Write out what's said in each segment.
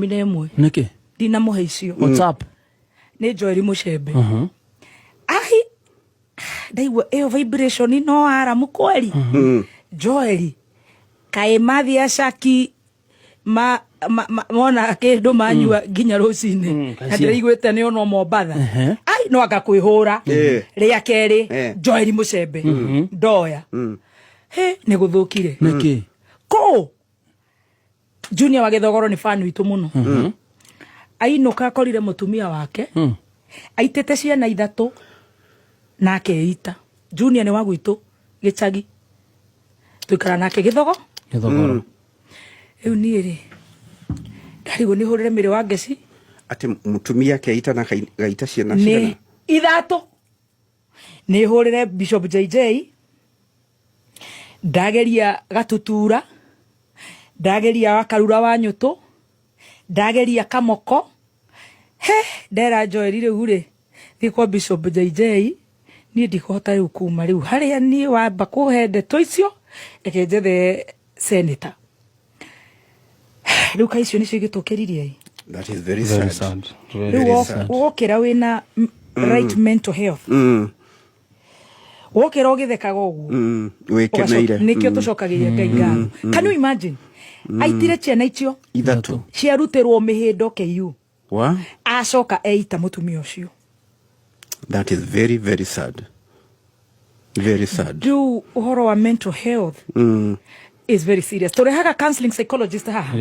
11. Nĩkĩ? Ndinamũhe icio. What's up? Nĩ Joeli Mũcembe. Ai, ndaigua ĩyo vibration no aramu kweli. Joeli kaĩ mathiĩ acaki ma mona kĩndũ manyua nginya rũcinĩ. Na ndĩraiguĩte nĩ ono Mombatha. Ai, no anga kwĩhũra. Rĩa kerĩ, Joeli Mũcembe ndoya he nĩ gũthũkire. Nĩkĩ? Kũ Junior wa Gĩthogoro nĩ fan witũ mũno. Ainũka akorire mũtumia wake aitĩte ciana ithatũ na akeita. Junior nĩ wa gwitũ gĩcagi, tũikara nake Gĩthogo. Gĩthogoro. Rĩu niĩ rĩ, ndarigwo nĩ hũrĩre mĩrĩ wa ngeci. Atĩ mũtumia akeita na gaita ciana nĩ cigana? Ithatũ. Nĩ hũrĩre Bishop JJ, ndageria Gatutura, ndageria Wakarura wa Nyũtũ, ndageria Kamoko. He ndera Joeli, rĩu rĩ, thiĩ kwa Bishop JJ, niĩ ndikũhota rĩu kuma rĩu harĩa niĩ wamba kũhe ndeto icio, reke njethe senator. Rĩu ka icio nĩcio igĩtũkĩririe ĩ. That is very Very sad. sad. Very Rĩu sad. wokĩra wĩna right mental health, wokĩra ũgĩthekaga ũguo, wĩkeneire. Nĩkĩo tũcokagĩria Ngai ngatho. Can you imagine aitire ciana icio ithatũ ciarutĩrwo mĩhĩndo ku wa acoka eita mũtumia ũcio? That is very, very sad, very sad. Rĩu ũhoro wa mental health is very serious. Tũrehaga counseling psychologist haha.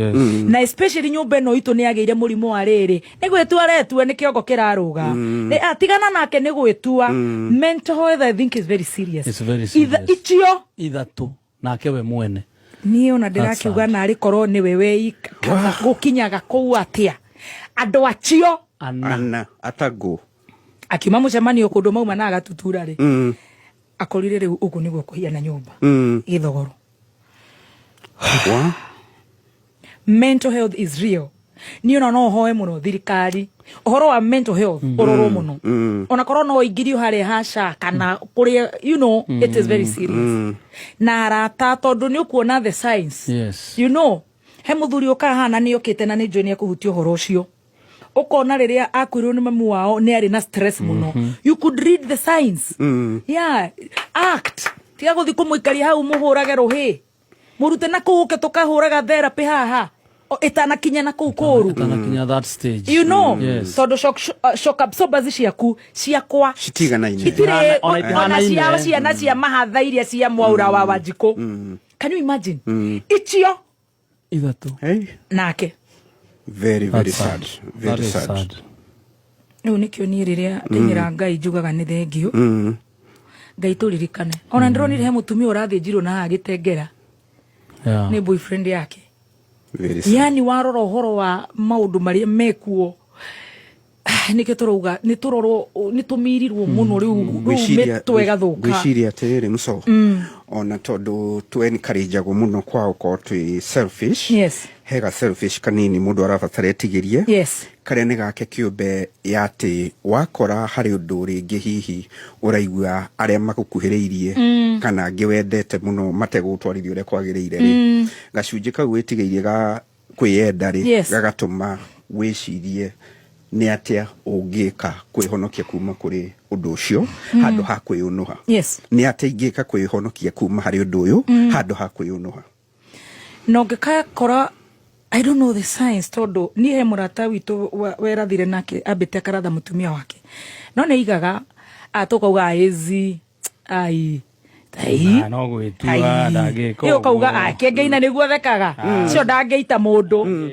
Na especially nyũmba ĩno itũ nĩ agĩire mũrimũ wa rĩrĩ, nĩ gwĩtua aretua, nĩ kĩongo kĩrarũga. Nĩ atigana nake nĩ gwĩtua. Mental health, I think, is very serious. It's very serious. Icio ithatũ nake we mwene. Niĩ ona ndĩrakiuga narĩ korwo nĩwe weika gũkinyaga kũu atĩa andũ acio. Ana. Ana atagũ. Akiuma mũcemanio kũndũ mauma na agatutura rĩ, akorire rĩu ũguo nĩguo kũhiana nyũmba Gĩthogoro. Wa Mental health is real. Niĩ ona no hoe mũno thirikari ũhoro wa mental health ũrorwo mũno, ona korwo no ingĩrio harĩa haca kana kũrĩa, it is very serious. Na arata, tondũ nĩ ũkuona the signs. He mũthuri ũkaga haha na nĩ okĩte na nĩ njũĩ nĩ ekũhutia ũhoro ũcio. Ũkona rĩrĩa akuirwo nĩ mamu wao nĩ arĩ na stress mũno. You could read the signs. Yeah, act. Tiga gũthiĩ kũmũikaria hau mũhũrage rũhĩ, mũrute na kũu ũke tũkahũraga therapy haha. O, ĩtanakinya na kũu kũũru. Ĩtanakinya that stage. Tondũ shock absorbers ciaku ciakwa citiganaine. Itirĩ. Ona ona itihanaine. Cia ciana cia mahatha iria cia mwaura wa Wanjikũ, can you imagine icio ithatũ? Hey. Nake. Very, very That's sad. That Very is sad. sad. Rĩu nĩkĩo niĩ rĩrĩa ndainĩra Ngai njugaga nĩ thengio Ngai tũririkane. Ona ndĩronire he mũtumia ũrathĩnjirwo na haha gĩtengera nĩ boyfriend yake. Very sad. Yani warora ũhoro wa maũndũ marĩa mekuo, nĩkĩo tũrauga nĩ tũrorwo, nĩ tũmirirwo mũno rĩu mĩtwe ĩgathũka. Ngwĩciria atĩrĩrĩ, mũco ona tondũ tũ encourage-agwo mũno kwa gũkorwo twĩ selfish, hega selfish kanini mũndũ arabatara etigĩrie, karĩa nĩ gake kĩũmbe ya atĩ wakora harĩ ũndũ rĩngĩ hihi ũraigua arĩa magũkuhĩrĩirie kana angĩ wendete mũno mategũgũtwarithia ũrĩa kwagĩrĩire rĩ, gacunjĩ kau wĩtigĩirie ga kwĩyenda rĩ, gagatũma wĩcirie nĩ atĩa ũngĩka kwĩhonokia kuma kũrĩ ũndũ ũcio handũ ha kwĩũnũha. Nĩ atĩa ingĩka kwĩhonokia kuma harĩ ũndũ ũyũ handũ ha kwĩũnũha? Na ũngĩkakora, I don't know the science, tondũ niĩ he mũrata witũ werathire nake ambĩte akaratha mũtumia wake, no nĩ aigaga tũkauga ĩzi ai ai. Ah, no gwĩtua ndangĩka. Ĩ ũkauga kĩngĩina nĩguo thekaga cio ndangĩita mũndũ.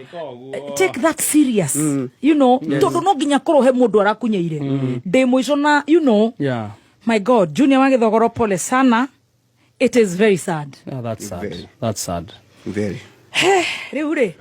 Take that serious, tondũ no nginya korwo he mũndũ arakunyeire ndĩ mũico na my God, Junior wa Gĩthogoro, pole sana. It is very sad. Yeah, that's sad. Very. That's sad. Very. Rĩu rĩ.